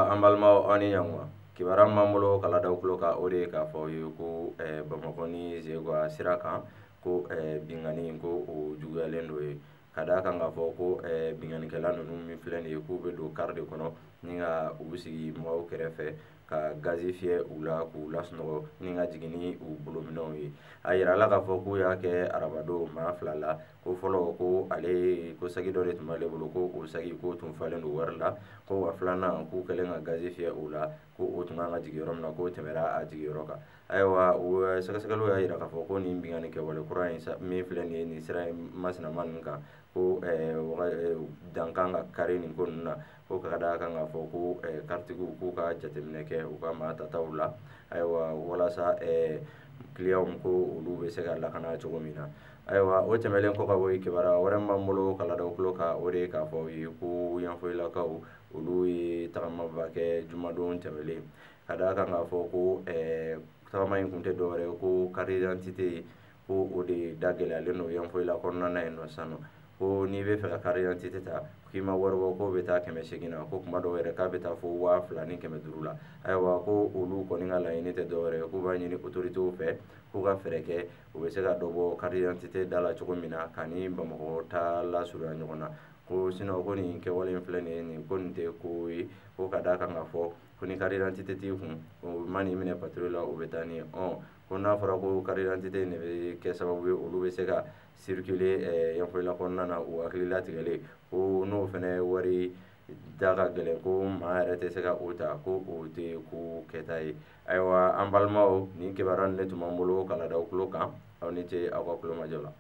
Ayiwa, an balimaw, aw ni ɲankuma. Kibaruya min b'an bolo k'a ladaw tulo kan, o de ye k'a fɔ aw ye ko Bamakɔ ni Zeguwa sira kan, ko binkanni ko o juguyalen don ye, ka d'a kan k'a fɔ ko binkannikɛla ninnu min filɛ nin ye, k'u bɛ don kari de kɔnɔ ni ka u sigi mɔgɔw kɛrɛfɛ ka gazi fiyɛ u la k'u lasunɔgɔ ni ka jigin ni u bolominɛnw ye. A yirala k'a fɔ k'u y'a kɛ arabadon maa fila la. Ko fɔlɔ, ko ale ko saki dɔ de tun b'ale bolo, ko o saki k'o tun falen don wari la. Ko wa filanan, k'u kɛlen ka gazi fiyɛ u la, ko o tun kan ka jigin yɔrɔ min na, k'o tɛmɛra a jigiyɔrɔ kan. Ayiwa, o sɛgɛsɛgɛliw y'a yira k'a fɔ ko nin binkanni kɛwale kura in min filɛ nin ye nin sira in masinama ninnu kan, ko dan kan ka kari nin ko ninnu na, ko ka d'a kan k'a fɔ ko karitigiw k'u ka jateminɛ kɛ u ka maa tataw la. Ayiwa, walasa kiliyanw ko olu bɛ se ka lakana cogo min na. Ayiwa, o tɛmɛlen kɔ ka bɔ yen, kibaruya wɛrɛ min b'an bolo k'a ladaw tulo kan, o de ye k'a fɔ aw ye ko Yanfolilakaw olu ye tagamaba kɛ jumadon tɛmɛlen, ka d'a kan k'a fɔ ko tagama in kun tɛ dɔwɛrɛ ye ko carte d'identité, ko o de da gɛlɛyalen don Yanfolila kɔnɔna na yen nɔ sisan nɔ. Ko n'i bɛ fɛ ka carte d'identité ta, k'i ma wari bɔ, k'o bɛ taa 800 na, ko kuma dɔw yɛrɛ k'a bɛ taa fo 2500 la. Ayiwa, ko olu kɔni ka laɲini tɛ dɔwɛrɛ ye, k'u b'a ɲini autorités fɛ k'u ka fɛɛrɛ kɛ u bɛ se ka dɔ bɔ carte d'identité da la cogo min na, ka ni Bamakɔ ta lasurunya ɲɔgɔn na. Ko sinon ko nin kɛwale in filɛ nin ye, nin ko nin tɛ ko ye, ko ka d'a kan k'a fɔ ko ni carte d'identité t'i kun, o man'i minɛ patrouille la, o bɛ taa ni ko n'a fɔra ko carte d'identité de bɛ kɛ sababu ye olu bɛ se ka circuler Yanfolila kɔnɔna na u hakili latigɛlen, ko n'o fɛnɛ wari da ka gɛlɛn, ko maa yɛrɛ tɛ se ka o ta, ko o tɛ ko kɛta ye. Ayiwa, an balimaw, nin kibaruya nin de tun b'an bolo k'a ladaw tulo kan. Aw ni ce aw ka tulomajɔ la.